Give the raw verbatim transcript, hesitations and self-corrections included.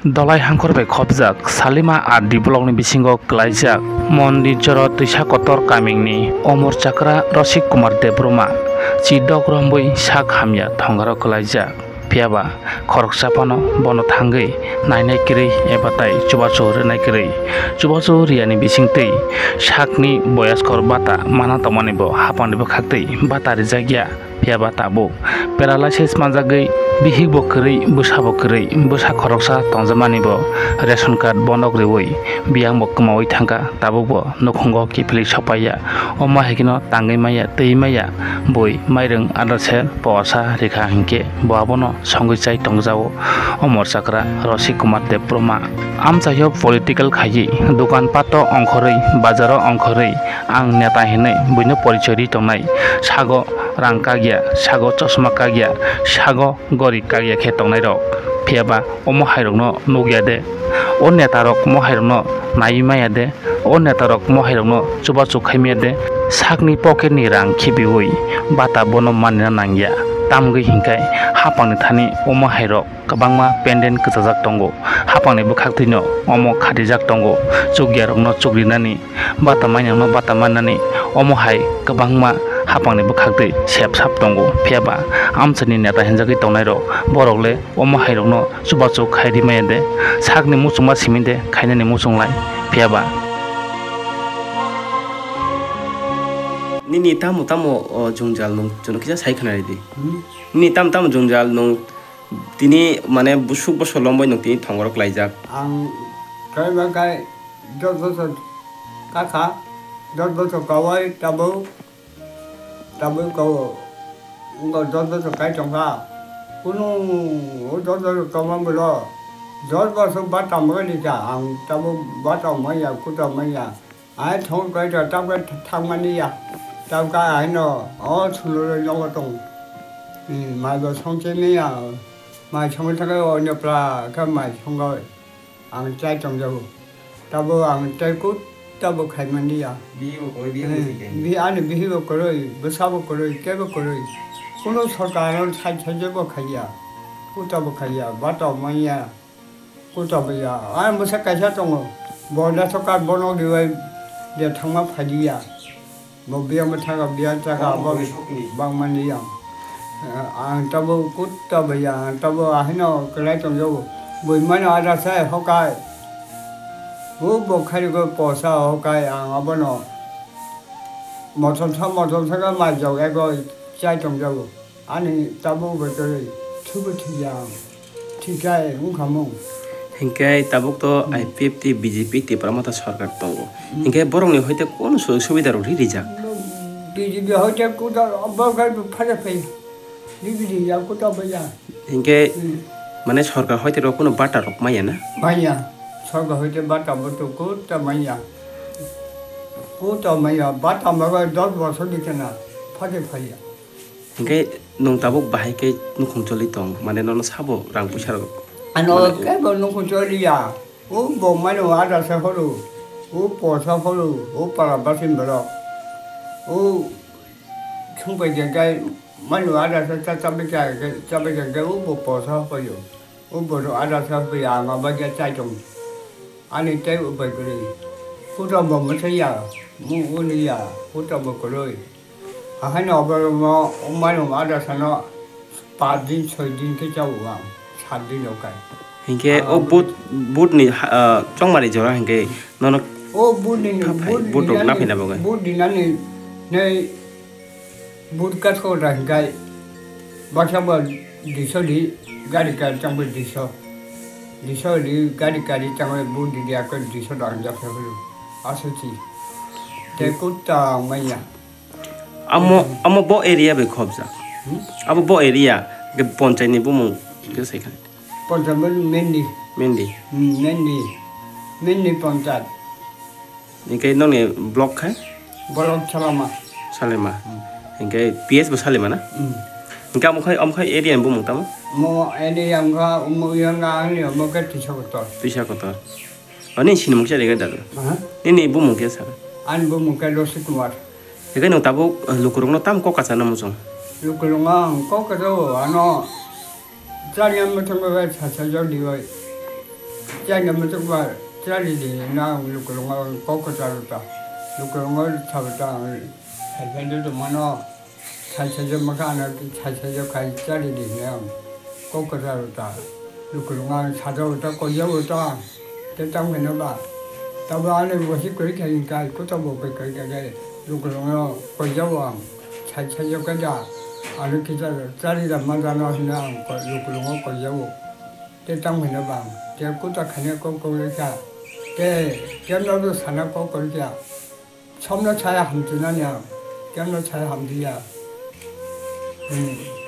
Dolai hangkhor bai khopjak Salima R D block ni bisingo kwlaijak Mondir Joro Twisa Kotor kamingni Omor Chakra Rosik Kumar Debbarma chidok romwi sak hamya thongaro kwlaijak. Phiyaba khoroksa phano bono thangwi nainai kwrwi eba tai chubachu rwnai kwrwi. Chubachu riyani bisingtwi sakni boyaskor bata mana tongmani bo hapangni bwkhaktwi bata rijakya. Phiyaba tabuk paralysis manjagwi bihikbo kwrwi, bwsabo kwrwi, bwsa khoroksa tongjakmani bo ration card bonok riwi biyangbo kwmawi thangkha, tabukbo nukhungo kiphilwi sokpaiya. Omo hai kheno tangwi maya, twi maya, bui mairwng adar ser posa rikha hinkhe bo abono songwi chai tongjago Omor Chakra Rosik Kumar Debbarma. Amchaio political khaiwi, dokan pato ongkhorwi, bazaro ongkhorwi, ang neta hinwi buino porichoi ri tongnai. Sago rang kakya, sago chosma kakya, sago gori kakya khe tongnai rok. Phiyaba omo hairokno nukya de? O neta rok mo hairokno naiwi maya de? O neta rok mo hairokno chubachu khaimaya de? Sakni pocket ni rang khibiwi bata bono manina nangya. Tamgwi hinkhai hapangni thani omo hairok kwbangma pendant kwchajak tongo. Hapangni bwkhaktwino omo khatijak tongo. Chukyarokno chukrinani, bata mainyakno bata mainani, omo hai kwbangma hapangni bwkhaktwi sep sap tongo. Phiyaba amchaini neta hinjagwi tongnairok, borok le omo hairokno chubachu khai ri maya de? Sakni muchungma simi de khainani muchunglai? Phiyaba. Nini tamo tamo o jwngjal nwng chwngno kisa sai khwnaridi. Hmm? Nini tamo tamo jwngjal nwng tini mane busuk bosor lombai nwng tini thongorok laijak. Ang kaiba kai dos bosor kakha, dos bosor kawai tabuk, tabuk kawo. Wngkha dos bosor kai tongkha. Kunu o dos bosor tongma bwlo dos bosor ba tamo ni kha. Ang tabuk ba tamo ya, kuta manya. Ai thong kai ta tabuk thangmani ya. Tabuk haino o suluroi nogo tong. Hmm, mai bo songcheni ya. Mai songwi thangkhe o nyopla khe mai songwi. Ang chai tongjago. Tabo ang chai kut tabo khaimani ya. Bihi bo kwrwi, bihi bo Eh, kwrwi. Bi-, ani bihi bo kwrwi, bwsa bo kwrwi, tei bo kwrwi. Kuno sorkar ano sai sai bo khaiya. Kut tabo khaiya, bata manya. Kut tabo ya. Ani bwsa kaisa tongo. Bo da sorkar bono dibai de thangma phaidiya. Bo biyang bwthaka, biyang bwthaka, Omo bo bwswkni. Bangmani yang. Ang tabo kut tabo ya, ang tabo ahino kwlai tongjago. Bui mano ada sai hokai. Hu bo khairigwi posa hokai ang abono. Motom sa, motom sa khe mai jok ego chai tongjago. Ani tabuk bo kwrwi, thubu thwiya ang. Thikai wngkha mung. Hinkhe tabuk to Hmm. I P F T, B J P, Tipra Motha sorkar tongo. Hmm. Hinkhe borokni hoite kono sujog subida rok ri rijak? B J P hoite kuda, bo khe phai phai. Ri ri ya kuda baya. Hinkhe Hmm. mane sorkar hoite rok kono bata rok maya na? Maya. Sorkar hoite bata bo to kuda maya. Kuda maya, bata ma dos bosor di kana phai phai ya. Hinkhe nwng tabuk bahai khe nukhung choli tong, mane nono sabo rang puisa rok? Ano mane kebo nukhung choli ya. O bo mano ada sa horo, o posa horo, o para basin borok. O sungpai jengkai mano ada sa cha chabai cha chabai jengkai o bo posa hoyo. O borok ada sa hoyo ama bagya chai tong. Ani tei upai kwrwi. Kuda bo mwsai ya, mu uni ya, kuda bo kwrwi. Ahaino oborokno mano ada sano paanch din, soi din khe chao ang, saat din rok kai. Hinkhe o Ang but, but ni ha, ah, chongmani jora hinkhe nono O but ni, tha phai, but but rok na dinani, phaina bagwi. But dinani nei but ka thok da hinkhe baksa bo duiso di gari ka changbo duiso. Duiso di gari kari changbo but di dia ko duiso da hanja phai hulu. Asuchi. Tei kutta manya. Amo, amo bo area bai khobjak. Hmm? Abo bo area, ke ponchai ni bumung ke sai kha. Ponchai bo Mendi. Mendi. Hmm, Mendi. Mendi ponchai. Hinkhe nokni block khai? Block Salama. Salima. Hmm. Hinkhe P S bo Salima na? Hmm. Hinkhe amo khai, amo khai area ni bumung tamo? Mo area wngkha, mo yang ang ni mo ke Tisa Kotor. Tisa Kotor. Ani sinimung kisa lega dadu. Aha. Nini bumung kisa? Ani bumung khe Rosik Kumar. Ega nung tabuk, eh, lukurungno tam kok kacha na muchung? Lukurungno ang kok kacha o, ano, chani ang muchung bai cha cha jor di bai. Chai na muchuk ba chari di na lukurungo kok kwcharo ta. Lukurungo sabo ta ang sai sai do mano. Sai sai do maka ano sai sai do khai chari di na ang kok kwcharo ta. Lukurungo ang sajo ta koyo ta. Te tang mena ba. Tabo ani bosi kori khai kai kuta bo kai kai kai. Lukurungo koyo ang sai sai do kai da. Ano kita chari da manjano hina ang lukurungo koyo. Te tang hwnwi bang, te kuta khaina kok kwrwi kha, te kemno no sana kok kwrwi kha, somno saya hamchinani ang, kemno saya hamdiya. Hmm.